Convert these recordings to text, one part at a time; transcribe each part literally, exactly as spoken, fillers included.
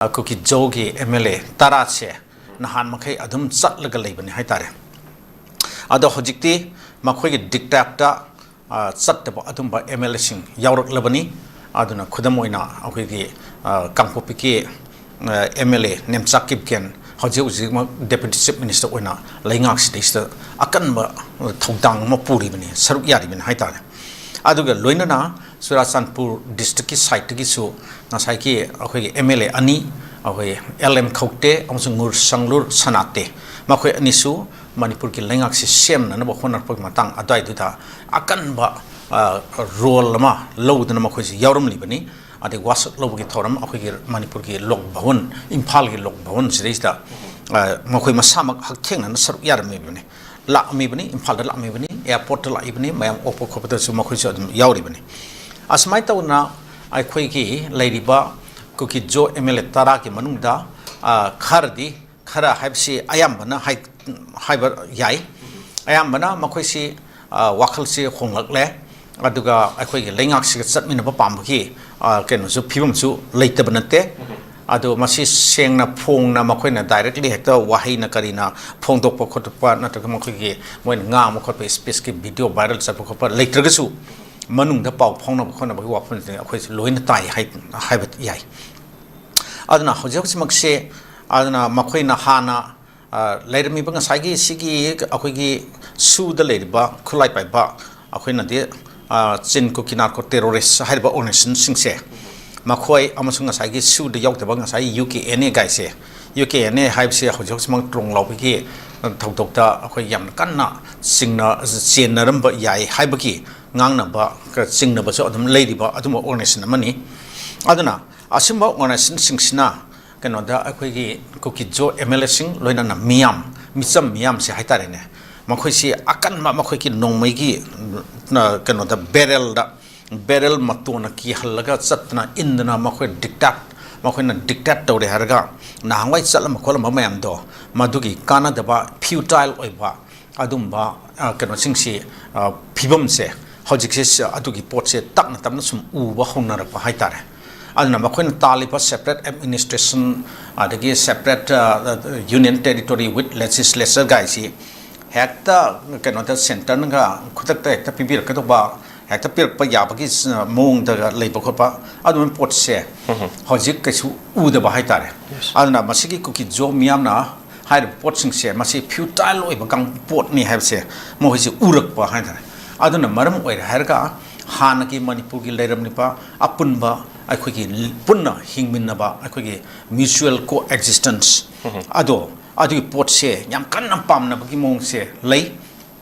ꯑ, ꯀꯨꯀꯤ ꯖꯣꯒꯤ M L A ꯇꯔꯥꯁꯦ ꯅꯍꯥꯟ ꯃꯈꯩ ꯑꯗꯨꯝ ꯆꯠꯂꯒ ꯂꯩꯕꯅꯤ ꯍꯥꯏꯇꯥꯔꯦ꯫ ꯑꯗꯣ ꯍꯧꯖꯤꯛꯇꯤ ꯃꯈꯣꯏꯒꯤ ꯗꯤꯛꯇꯦꯠꯇ, ꯑ, ꯆꯠꯇꯕ ꯑꯗꯨꯝꯕ ꯑꯦꯝ ꯑꯦꯜ ꯑꯦꯁꯤꯡ ꯌꯥꯎꯔꯛꯂꯕꯅꯤ꯫ ꯑꯗꯨꯅ ꯈꯨꯗꯝ ꯑꯣꯏꯅ ꯑꯩꯈꯣꯏꯒꯤ, ꯑ, ꯀꯥꯡꯄꯣꯛꯄꯤꯒꯤ, ꯑ, M L A Nemcha Kipgen ꯍꯧꯖꯤꯛ ꯍꯧꯖꯤꯛꯃꯛ ꯗꯦꯄ꯭ꯌꯨꯇꯤ ꯆꯤꯐ ꯃꯤꯅꯤꯁꯇꯔ ꯑꯣꯏꯅ ꯂꯩꯉꯥꯛꯁꯤꯗꯩꯁꯤꯗ ꯑꯀꯟꯕ ꯊꯧꯗꯥꯡ ꯑꯃ ꯄꯨꯔꯤꯕꯅꯤ, ꯁꯔꯨꯛ ꯌꯥꯔꯤꯕꯅꯤ ꯍꯥꯏꯇꯥꯔꯦ꯫ ꯑꯗꯨꯒ ꯂꯣꯏꯅꯅ ꯆꯨꯔꯥꯆꯥꯟꯄꯨꯔ ꯗꯤꯁꯇ꯭ꯔꯤꯛꯀꯤ ꯁꯥꯏꯠꯇꯒꯤꯁꯨ ꯉꯁꯥꯏꯒꯤ ꯑꯩꯈꯣꯏꯒꯤ ꯑꯦꯝ ꯑꯦꯜ ꯑꯦ ꯑꯅꯤ, ꯑꯩꯈꯣꯏ ꯑꯦꯜ ꯑꯦꯝ ꯈꯧꯇꯦ ꯑꯃꯁꯨꯡ ꯉꯨꯔ ꯁꯪꯂꯨꯔ ꯁꯅꯥꯇꯦ, ꯃꯈꯣꯏ ꯑꯅꯤꯁꯨ ꯃꯅꯤꯄꯨꯔꯒꯤ ꯂꯩꯉꯥꯛꯁꯤ ꯁꯦꯝꯅꯅꯕ ꯍꯣꯠꯅꯔꯛꯄꯒꯤ ꯃꯇꯥꯡ ꯑꯗꯨꯋꯥꯏꯗꯨꯗ ꯑꯀꯟꯕ, ꯑ, ꯔꯣꯜ ꯑꯃ ꯂꯧꯗꯨꯅ ꯃꯈꯣꯏꯁꯤ ꯌꯥꯎꯔꯝꯂꯤꯕꯅꯤ꯫ ꯑꯗꯩ ꯋꯥꯁꯛ ꯂꯧꯕꯒꯤ ꯊꯧꯔꯝ ꯑꯩꯈꯣꯏꯒꯤ ꯃꯅꯤꯄꯨꯔꯒꯤ ꯂꯣꯛ ꯚꯋꯟ, ꯏꯝꯐꯥꯜꯒꯤ ꯂꯣꯛ ꯚꯋꯟ ꯁꯤꯗꯩꯁꯤꯗ, ꯑ, ꯃꯈꯣꯏ ꯃꯁꯥꯃꯛ ꯍꯛꯊꯦꯡꯅꯅ ꯁꯔꯨꯛ ꯌꯥꯔꯝꯃꯤꯕꯅꯤ, ꯂꯥꯛꯑꯝꯃꯤꯕꯅꯤ, ꯏꯝꯐꯥꯜꯗ ꯂꯥꯛꯑꯝꯃꯤꯕꯅꯤ, ꯑꯦꯌꯥꯔꯄꯣꯔꯠꯇ ꯂꯥꯛꯏꯕꯅꯤ, ꯃꯌꯥꯝ ꯑꯣꯛꯄ ꯈꯣꯠꯄꯗꯁꯨ ꯃꯈꯣꯏꯁꯨ ꯑꯗꯨꯝ ꯌꯥꯎꯔꯤꯕꯅꯤ꯫ ꯑꯁꯨꯃꯥꯏꯅ ꯇꯧꯗꯅ ꯑꯩꯈꯣꯏꯒꯤ ꯂꯩꯔꯤꯕ ꯀꯨꯀꯤ ꯖꯣ ꯑꯦꯝ ꯑꯦꯜ ꯑꯦ ꯇꯔꯥꯒꯤ ꯃꯅꯨꯡꯗ, ꯑ, ꯈꯔꯗꯤ, ꯈꯔ ꯍꯥꯏꯕꯁꯤ ꯑꯌꯥꯝꯕꯅ ꯍꯥꯏ-, ꯍꯥꯏꯕ ꯌꯥꯏ꯫ ꯑꯌꯥꯝꯕꯅ ꯃꯈꯣꯏꯁꯤ, ꯑ, ꯋꯥꯈꯜꯁꯤ ꯍꯣꯡꯂꯛꯂꯦ꯫ ꯑꯗꯨꯒ ꯑꯩꯈꯣꯏꯒꯤ ꯂꯩꯉꯥꯛꯁꯤꯒ ꯆꯠꯃꯤꯟꯅꯕ ꯄꯥꯝꯕꯒꯤ, ꯑ, ꯀꯩꯅꯣꯁꯨ, ꯐꯤꯕꯝꯁꯨ ꯂꯩꯇꯕ ꯅꯠꯇꯦ꯫ ꯑꯗꯣ ꯃꯁꯤ ꯁꯦꯡꯅ ꯐꯣꯡꯅ ꯃꯈꯣꯏꯅ directly ꯍꯦꯛꯇ ꯋꯥꯍꯩꯅ ꯀꯔꯤꯅ ꯐꯣꯡꯗꯣꯛꯄ ꯈꯣꯠꯇꯣꯛꯄ ꯅꯠꯇ꯭ꯔꯒ ꯃꯈꯣꯏꯒꯤ ꯃꯣꯏꯅ ꯉꯥꯡꯕ ꯈꯣꯠꯄ, speechꯀꯤ video viral ꯆꯠꯄ ꯈꯣꯠꯄ ꯂꯩꯇ꯭ꯔꯒꯁꯨ, ꯃꯅꯨꯡꯗ ꯄꯥꯎ ꯐꯥꯎꯅꯕ ꯈꯣꯠꯅꯕꯒꯤ ꯋꯥꯐꯝꯁꯤꯡ ꯑꯩꯈꯣꯏꯁꯨ ꯂꯣꯏꯅ ꯇꯥꯏ ꯍꯥꯏ-, ꯍꯥꯏꯕ ꯌꯥꯏ꯫ ꯑꯗꯨꯅ ꯍꯧꯖꯤꯛ ꯍꯧꯖꯤꯛꯃꯛꯁꯦ, ꯑꯗꯨꯅ ꯃꯈꯣꯏꯅ ꯍꯥꯟꯅ, ꯑ, ꯂꯩꯔꯝꯃꯤꯕ ꯉꯁꯥꯏꯒꯤ ꯁꯤꯒꯤ ꯑꯩꯈꯣꯏꯒꯤ ꯁꯨꯗ ꯂꯩꯔꯤꯕ ꯈꯨꯠꯂꯥꯏ ꯄꯥꯏꯕ ꯑꯩꯈꯣꯏꯅꯗꯤ, ꯑ, ꯆꯤꯟ ꯀꯨꯀꯤ ꯅꯥꯔꯀꯣ ꯇꯦꯔꯣꯔꯤꯁ ꯍꯥꯏꯔꯤꯕ organizationꯁꯤꯡꯁꯦ, ꯃꯈꯣꯏ ꯑꯃꯁꯨꯡ ꯉꯁꯥꯏꯒꯤ ꯁꯨꯗ ꯌꯥꯎꯗꯕ ꯉꯁꯥꯏ ꯌꯨ ꯀꯦ ꯑꯦꯟ ꯑꯦ ꯒꯥꯏꯁꯦ, ꯌꯨ ꯀꯦ ꯑꯦꯟ ꯑꯦ ꯍꯥꯏꯕꯁꯤ ꯍꯧꯖꯤꯛ ꯍꯧꯖꯤꯛꯃꯛ ꯇ꯭ꯔꯣꯡ ꯂꯥꯎꯕꯒꯤ ꯊꯧꯗꯣꯛꯇ ꯑꯩꯈꯣꯏ ꯌꯥꯝꯅ ꯀꯟꯅ ꯆꯤꯡꯅ-, ꯆꯦꯟꯅꯔꯝꯕ ꯌꯥꯏ ꯍꯥꯏꯕꯒꯤ ꯉꯥꯡꯅꯕ, ꯆꯤꯡꯅꯕꯁꯨ ꯑꯗꯨꯝ ꯂꯩꯔꯤꯕ ꯑꯗꯨꯝꯕ organization ꯑꯃꯅꯤ꯫ ꯑꯗꯨꯅ ꯑꯁꯤꯒꯨꯝꯕ organizationꯁꯤꯡꯁꯤꯅ ꯀꯩꯅꯣꯗ ꯑꯩꯈꯣꯏꯒꯤ ꯀꯨꯀꯤ ꯖꯣ ꯑꯦꯝ ꯑꯦꯜ ꯑꯦꯁꯤꯡ ꯂꯣꯏꯅꯅ ꯃꯤꯌꯥꯝ, ꯃꯤꯆꯝ ꯃꯤꯌꯥꯝꯁꯦ ꯍꯥꯏꯇꯥꯔꯦꯅꯦ, ꯃꯈꯣꯏꯁꯤ ꯑꯀꯟꯕ ꯃꯈꯣꯏꯒꯤ ꯅꯣꯡꯃꯩꯒꯤ, ꯅ-, ꯀꯩꯅꯣꯗ ꯕꯦꯔꯦꯜꯗ, ꯕꯦꯔꯦꯜ ꯃꯇꯣꯟꯅ ꯀꯤꯍꯜꯂꯒ ꯆꯠꯇꯅ ꯏꯟꯗꯅ ꯃꯈꯣꯏ dictate, ꯃꯈꯣꯏꯅ dictate ꯇꯧꯔꯦ ꯍꯥꯏꯔꯒ ꯅꯍꯥꯟꯋꯥꯏ ꯆꯠꯂꯝꯕ ꯈꯣꯠꯂꯝꯕ ꯃꯌꯥꯝꯗꯣ ꯃꯗꯨꯒꯤ ꯀꯥꯟꯅꯗꯕ futile ꯑꯣꯏꯕ ꯑꯗꯨꯝꯕ, ꯑ, ꯀꯩꯅꯣꯁꯤꯡꯁꯤ, ꯑ, ꯐꯤꯕꯝꯁꯦ ꯍꯧꯖꯤꯛꯁꯦ ꯁ-, ꯑꯗꯨꯒꯤ ꯄꯣꯠꯁꯦ ꯇꯞꯅ ꯇꯞꯅ ꯁꯨꯝ ꯎꯕ ꯍꯧꯅꯔꯛꯄ ꯍꯥꯏꯇꯥꯔꯦ꯫ ꯑꯗꯨꯅ ꯃꯈꯣꯏꯅ ꯇꯥꯜꯂꯤꯕ separate administration, ꯑꯗꯒꯤ separate union territory with legislature ꯒꯥꯏꯁꯤ ꯍꯦꯛꯇ ꯀꯩꯅꯣꯗ centre ꯅꯒ ꯈꯨꯗꯛꯇ ꯍꯦꯛꯇ ꯄꯤꯕꯤꯔꯛꯀꯗꯧꯕ, ꯍꯦꯛꯇ ꯄꯤꯔꯛꯄ ꯌꯥꯕꯒꯤ ꯃꯑꯣꯡꯗ ꯂꯩꯕ ꯈꯣꯠꯄ, ꯑꯗꯨꯝꯕ ꯄꯣꯠꯁꯦ ꯍꯧꯖꯤꯛ ꯀꯩꯁꯨ ꯎꯗꯕ ꯍꯥꯏꯇꯥꯔꯦ꯫ ꯑꯗꯨꯅ ꯃꯁꯤꯒꯤ ꯀꯨꯀꯤ ꯖꯣ ꯃꯤꯌꯥꯝꯅ ꯍꯥꯏꯔꯤꯕ ꯄꯣꯠꯁꯤꯡꯁꯦ ꯃꯁꯤ futile ꯑꯣꯏꯕ ꯀꯥꯡ-, ꯄꯣꯠꯅꯤ ꯍꯥꯏꯕꯁꯦ ꯃꯈꯣꯏꯁꯦ ꯎꯔꯛꯄ ꯍꯥꯏꯇꯥꯔꯦ꯫ ꯑꯗꯨꯅ ꯃꯔꯝ ꯑꯣꯏꯔꯦ ꯍꯥꯏꯔꯒ ꯍꯥꯟꯅꯒꯤ ꯃꯅꯤꯄꯨꯔꯒꯤ ꯂꯩꯔꯝꯂꯤꯕ ꯑꯄꯨꯟꯕ ꯑꯩꯈꯣꯏꯒꯤ ꯄꯨꯟꯅ ꯍꯤꯡꯃꯤꯟꯅꯕ, ꯑꯩꯈꯣꯏꯒꯤ mutual coexistence ꯑꯗꯣ, ꯑꯗꯨꯒꯤ ꯄꯣꯠꯁꯦ ꯌꯥꯝ ꯀꯟꯅ ꯄꯥꯝꯅꯕꯒꯤ ꯃꯑꯣꯡꯁꯦ ꯂꯩ,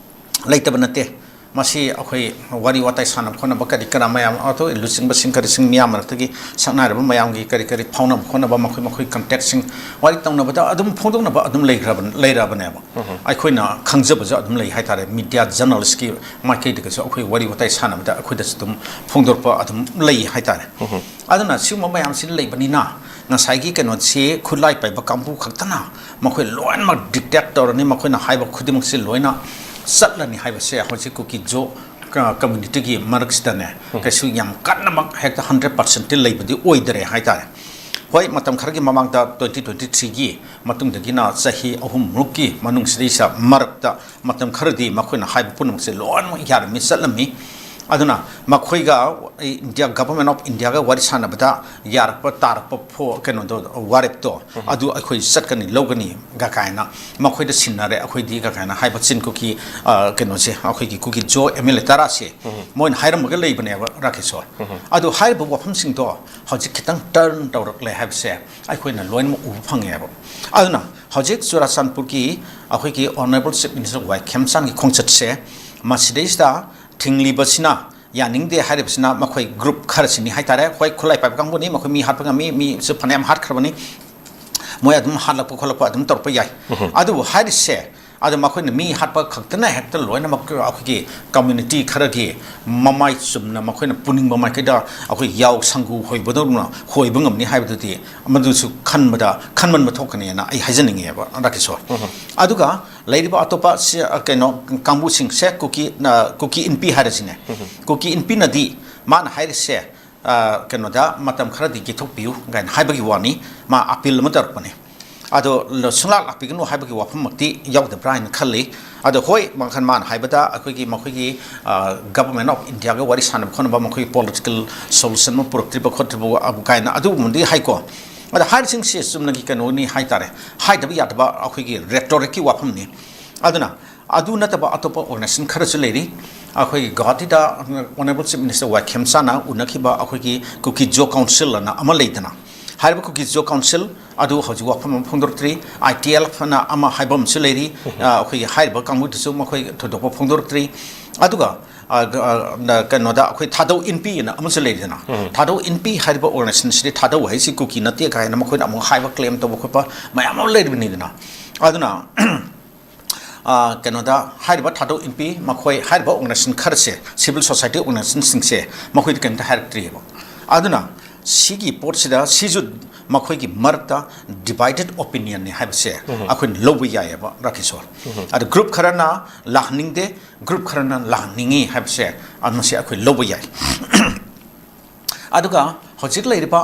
ꯂꯩꯇꯕ ꯅꯠꯇꯦ꯫ ꯃꯁꯤ ꯑꯩꯈꯣꯏ ꯋꯥꯔꯤ ꯋꯥꯇꯥꯏ ꯁꯥꯟꯅꯕ ꯈꯣꯠꯅꯕ ꯀꯔꯤ ꯀꯔꯥ ꯃꯌꯥꯝ, ꯑꯇꯣꯞꯄ ꯂꯨꯆꯤꯡꯕꯁꯤꯡ ꯀꯔꯤꯁꯤꯡ ꯃꯤꯌꯥꯝ ꯃꯔꯛꯇꯒꯤ ꯁꯛꯅꯥꯏꯔꯕ ꯃꯌꯥꯝꯒꯤ ꯀꯔꯤ ꯀꯔꯤ ꯐꯥꯎꯅꯕ ꯈꯣꯠꯅꯕ, ꯃꯈꯣꯏ ꯃꯈꯣꯏ contactꯁꯤꯡ ꯋꯥꯔꯤ ꯇꯧꯅꯕꯗ ꯑꯗꯨꯝ ꯐꯣꯡꯗꯣꯛꯅꯕ ꯑꯗꯨꯝ ꯂꯩꯈ꯭ꯔꯕ, ꯂꯩꯔꯕꯅꯦꯕ꯫ ꯑꯩꯈꯣꯏꯅ ꯈꯪꯖꯕꯁꯨ ꯑꯗꯨꯝ ꯂꯩ ꯍꯥꯏꯇꯥꯔꯦ꯫ Media journalistꯀꯤ ꯃꯥꯏꯀꯩꯗꯒꯁꯨ ꯑꯩꯈꯣꯏ ꯋꯥꯔꯤ ꯋꯥꯇꯥꯏ ꯁꯥꯟꯅꯕꯗ ꯑꯩꯈꯣꯏꯗꯁꯨ ꯑꯗꯨꯝ ꯐꯣꯡꯗꯣꯔꯛꯄ ꯑꯗꯨꯝ ꯂꯩ ꯍꯥꯏꯇꯥꯔꯦ꯫ ꯑꯗꯨꯅ ꯁꯤꯒꯨꯝꯕ ꯃꯌꯥꯝꯁꯤ ꯂꯩꯕꯅꯤꯅ ꯉꯁꯥꯏꯒꯤ ꯀꯩꯅꯣꯁꯤ ꯈꯨꯠꯂꯥꯏ ꯄꯥꯏꯕ ꯀꯥꯡꯕꯨ ꯈꯛꯇꯅ ꯃꯈꯣꯏ ꯂꯣꯏꯅꯃꯛ dictate ꯇꯧꯔꯅꯤ, ꯃꯈꯣꯏꯅ ꯍꯥꯏꯕ ꯈꯨꯗꯤꯡꯃꯛꯁꯤ ꯂꯣꯏꯅ ꯆꯠꯂꯅꯤ ꯍꯥꯏꯕꯁꯦ ꯍꯧꯖꯤꯛ ꯀꯨꯀꯤ ꯖꯣ ꯀ-, communityꯒꯤ ꯃꯔꯛꯁꯤꯗꯅꯦ ꯀꯩꯁꯨ ꯌꯥꯝ ꯀꯟꯅꯃꯛ ꯍꯦꯛꯇ hundred percentꯇꯤ ꯂꯩꯕꯗꯤ ꯑꯣꯏꯗꯔꯦ ꯍꯥꯏꯇꯥꯔꯦ꯫ ꯍꯣꯏ, ꯃꯇꯝ ꯈꯔꯒꯤ ꯃꯃꯥꯡꯗ twenty twenty threeꯒꯤ ꯃꯇꯨꯡꯗꯒꯤꯅ ꯆꯍꯤ ꯑꯍꯨꯝꯃꯨꯛꯀꯤ ꯃꯅꯨꯡꯁꯤꯗꯩꯁꯤꯗ ꯃꯔꯛꯇ ꯃꯇꯝ ꯈꯔꯗꯤ ꯃꯈꯣꯏꯅ ꯍꯥꯏꯕ ꯄꯨꯝꯅꯃꯛꯁꯦ ꯂꯣꯏꯅꯃꯛ ꯌꯥꯔꯝꯃꯤ, ꯆꯠꯂꯝꯃꯤ꯫ ꯑꯗꯨꯅ ꯃꯈꯣꯏꯒ, India, Government of Indiaꯒ ꯋꯥꯔꯤ ꯁꯥꯟꯅꯕꯗ ꯌꯥꯔꯛꯄ ꯇꯥꯔꯛꯄ ꯐꯣ-, ꯀꯩꯅꯣꯗꯣ, ꯋꯥꯔꯦꯞꯇꯣ ꯑꯗꯨ ꯑꯩꯈꯣꯏ ꯆꯠꯀꯅꯤ, ꯂꯧꯒꯅꯤ ꯒ ꯀꯥꯏꯅ ꯃꯈꯣꯏꯗ ꯁꯤꯟꯅꯔꯦ ꯑꯩꯈꯣꯏꯗꯤ ꯒ ꯀꯥꯏꯅ ꯍꯥꯏꯕ ꯆꯤꯟ ꯀꯨꯀꯤ, ꯑ, ꯀꯩꯅꯣꯁꯦ, ꯑꯩꯈꯣꯏꯒꯤ ꯀꯨꯀꯤ ꯖꯣ MLA ꯇꯔꯥꯁꯦ ꯃꯣꯏꯅ ꯍꯥꯏꯔꯝꯃꯒ ꯂꯩꯕꯅꯦꯕ, ꯔꯥꯀꯦꯁꯣꯔ꯫ ꯑꯗꯨ ꯍꯥꯏꯔꯤꯕ ꯋꯥꯐꯝꯁꯤꯡꯗꯣ ꯍꯧꯖꯤꯛ ꯈꯤꯇꯪ turn ꯇꯧꯔꯛꯂꯦ ꯍꯥꯏꯕꯁꯦ ꯑꯩꯈꯣꯏꯅ ꯂꯣꯏꯅꯃꯛ ꯎꯕ ꯐꯪꯉꯦꯕ꯫ ꯑꯗꯨꯅ ꯍꯧꯖꯤꯛ ꯆꯨꯔꯥꯆꯥꯟꯄꯨꯔꯒꯤ ꯑꯩꯈꯣꯏꯒꯤ Honourable Chief Minister ꯋꯥꯏ ꯈꯦꯝꯆꯥꯟꯒꯤ ꯈꯣꯡꯆꯠꯁꯦ ꯃꯁꯤꯗꯩꯁꯤꯗ ꯊꯤꯡꯂꯤꯕꯁꯤꯅ, ꯌꯥꯅꯤꯡꯗꯦ ꯍꯥꯏꯔꯤꯕꯁꯤꯅ ꯃꯈꯣꯏ group ꯈꯔꯁꯤꯅꯤ ꯍꯥꯏꯇꯥꯔꯦ꯫ ꯍꯣꯏ, ꯈꯨꯠꯂꯥꯏ ꯄꯥꯏꯕ ꯀꯥꯡꯕꯨꯅꯤ, ꯃꯈꯣꯏ ꯃꯤ ꯍꯥꯠꯄ ꯉꯝꯃꯤ, ꯃꯤꯁꯨ ꯐꯅꯌꯥꯝ ꯍꯥꯠꯈ꯭ꯔꯕꯅꯤ, ꯃꯣꯏ ꯑꯗꯨꯝ ꯍꯥꯠꯂꯛꯄ ꯈꯣꯠꯂꯛꯄ ꯑꯗꯨꯝ ꯇꯧꯔꯛꯄ ꯌꯥꯏ꯫ ꯑꯗꯨꯕꯨ ꯍꯥꯏꯔꯤꯁꯦ, ꯑꯗꯣ ꯃꯈꯣꯏꯅ ꯃꯤ ꯍꯥꯠꯄ ꯈꯛꯇꯅ ꯍꯦꯛꯇ ꯂꯣꯏꯅꯃꯛ ꯑꯩꯈꯣꯏꯒꯤ community ꯈꯔꯒꯤ ꯃꯃꯥꯏ ꯆꯨꯝꯅ ꯃꯈꯣꯏꯅ ꯄꯨꯅꯤꯡꯕ ꯃꯥꯏꯀꯩꯗ ꯑꯩꯈꯣꯏ ꯌꯥꯎ ꯁꯪꯒꯨ ꯍꯣꯏꯕꯗꯧꯅ ꯍꯣꯏꯕ ꯉꯝꯅꯤ ꯍꯥꯏꯕꯗꯨꯗꯤ ꯃꯗꯨꯁꯨ ꯈꯟꯕꯗ ꯈꯟꯃꯟꯕ ꯊꯣꯛꯀꯅꯤꯅ ꯑꯩ ꯍꯥꯏꯖꯅꯤꯡꯉꯦꯕ, ꯔꯥꯀꯦꯁꯣꯔ꯫ ꯑꯗꯨꯒ ꯂꯩꯔꯤꯕ ꯑꯇꯣꯞꯄ ꯁꯤ, ꯑ, ꯀꯩꯅꯣ, ꯀꯥꯡꯕꯨꯁꯤꯡꯁꯦ ꯀꯨꯀꯤ, ꯑ, ꯀꯨꯀꯤ ꯏꯟꯄꯤ ꯍꯥꯏꯔꯁꯤꯅꯦ꯫ ꯀꯨꯀꯤ ꯏꯟꯄꯤꯅꯗꯤ ꯃꯥꯅ ꯍꯥꯏꯔꯤꯁꯦ, ꯑ, ꯀꯩꯅꯣꯗ ꯃꯇꯝ ꯈꯔꯗꯤ ꯌꯩꯊꯣꯛꯄꯤꯌꯨ ꯀꯥꯏꯅ ꯍꯥꯏꯕꯒꯤ ꯋꯥꯅꯤ꯫ ꯃꯥ ꯑꯄꯤꯜ ꯑꯃ ꯇꯧꯔꯛꯄꯅꯤ꯫ ꯑꯗꯣ ꯁꯨꯡꯂꯥꯛ ꯂꯥꯛꯄꯤꯒꯅꯨ ꯍꯥꯏꯕꯒꯤ ꯋꯥꯐꯝꯃꯛꯇꯤ ꯌꯥꯎꯗꯕ꯭ꯔꯥ ꯍꯥꯏꯅ ꯈꯜꯂꯤ꯫ ꯑꯗꯣ ꯍꯣꯏ, ꯃꯈꯜ ꯃꯥꯅ ꯍꯥꯏꯕꯗ ꯑꯩꯈꯣꯏꯒꯤ, ꯃꯈꯣꯏꯒꯤ, ꯑ, Government of Indiaꯒ ꯋꯥꯔꯤ ꯁꯥꯟꯅꯕ ꯈꯣꯠꯅꯕ, ꯃꯈꯣꯏꯒꯤ political solution ꯑꯃ ꯄꯨꯔꯛꯇ꯭ꯔꯤꯕ ꯈꯣꯠꯇ꯭ꯔꯤꯕ ꯑꯕꯨ ꯀꯥꯏꯅ ꯑꯗꯨꯒꯨꯝꯕꯗꯤ ꯍꯥꯏꯀꯣ꯫ ꯑꯗ ꯍꯥꯏꯔꯤꯁꯤꯡꯁꯦ ꯆꯨꯝꯅꯒꯤ ꯀꯩꯅꯣꯅꯤ ꯍꯥꯏꯇꯥꯔꯦ, ꯍꯥꯏꯗꯕ ꯌꯥꯗꯕ ꯑꯩꯈꯣꯏꯒꯤ rhetoricꯀꯤ ꯋꯥꯐꯝꯅꯤ꯫ ꯑꯗꯨꯅ ꯑꯗꯨ ꯅꯠꯇꯕ ꯑꯇꯣꯞꯄ organization ꯈꯔꯁꯨ ꯂꯩꯔꯤ꯫ ꯑꯩꯈꯣꯏꯒꯤ ꯒꯧꯍꯥꯇꯤꯗ Honourable Chief Minister ꯋꯥꯏꯈꯦꯝ ꯆꯥꯅ ꯎꯅꯈꯤꯕ ꯑꯩꯈꯣꯏꯒꯤ Kuki Zo Council ꯑꯅ ꯑꯃ ꯂꯩꯗꯅ, ꯍꯥꯏꯔꯤꯕ Kuki Zo Council ꯑꯗꯨ ꯍꯧꯖꯤꯛ ꯋꯥꯐꯝ ꯑꯃ ꯐꯣꯡꯗꯣꯔꯛꯇ꯭ꯔꯤ꯫ ITLF ꯑꯅ ꯑꯃ ꯍꯥꯏꯕ ꯑꯃꯁꯨ ꯂꯩꯔꯤ꯫ ꯑ, ꯑꯩꯈꯣꯏꯒꯤ ꯍꯥꯏꯔꯤꯕ ꯀꯥꯡꯕꯨꯗꯨꯁꯨ ꯃꯈꯣꯏ ꯊꯣꯏꯗꯣꯛꯄ ꯐꯣꯡꯗꯣꯔꯛꯇ꯭ꯔꯤ꯫ ꯑꯗꯨꯒ, ꯑ, ꯒ-, ꯑ, ꯅ-, ꯀꯩꯅꯣꯗ ꯑꯩꯈꯣꯏ ꯊꯥꯗꯧ ꯏꯟꯄꯤ ꯑꯅ ꯑꯃꯁꯨ ꯂꯩꯔꯤꯗꯅ, ꯊꯥꯗꯧ ꯏꯟꯄꯤ ꯍꯥꯏꯔꯤꯕ organizationꯁꯤꯗꯤ ꯊꯥꯗꯧ ꯍꯥꯏꯁꯤ ꯀꯨꯀꯤ ꯅꯠꯇꯦ ꯀꯥꯏꯅ ꯃꯈꯣꯏꯅ ꯑꯃꯨꯛ ꯍꯥꯏꯕ, claim ꯇꯧꯕ ꯈꯣꯠꯄ ꯃꯌꯥꯝ ꯑꯃ ꯂꯩꯔꯤꯕꯅꯤꯗꯅ꯫ ꯑꯗꯨꯅ ꯑ, ꯀꯩꯅꯣꯗ ꯍꯥꯏꯔꯤꯕ ꯊꯥꯗꯧ ꯏꯟꯄꯤ, ꯃꯈꯣꯏ ꯍꯥꯏꯔꯤꯕ organization ꯈꯔꯁꯦ, civil society organizationꯁꯤꯡꯁꯦ, ꯃꯈꯣꯏꯗ ꯀꯔꯤꯝꯇ ꯍꯥꯏꯔꯛꯇ꯭ꯔꯤꯑꯕ꯫ ꯑꯗꯨꯅ ꯁꯤꯒꯤ ꯄꯣꯠꯁꯤꯗ, ꯁꯤꯁꯨ ꯃꯈꯣꯏꯒꯤ ꯃꯔꯛꯇ divided opinionꯅꯤ ꯍꯥꯏꯕꯁꯦ ꯑꯩꯈꯣꯏꯅ ꯂꯧꯕ ꯌꯥꯏꯑꯕ, ꯔꯥꯀꯦꯁꯣꯔ꯫ ꯑꯗ group ꯈꯔꯅ ꯂꯥꯛꯍꯟꯅꯤꯡꯗꯦ, group ꯈꯔꯅ ꯂꯥꯛꯍꯟꯅꯤꯡꯉꯤ ꯍꯥꯏꯕꯁꯦ, ꯑ, ꯃꯁꯤ ꯑꯩꯈꯣꯏ ꯂꯧꯕ ꯌꯥꯏ꯫ ꯑꯗꯨꯒ ꯍꯧꯖꯤꯛ ꯂꯩꯔꯤꯕ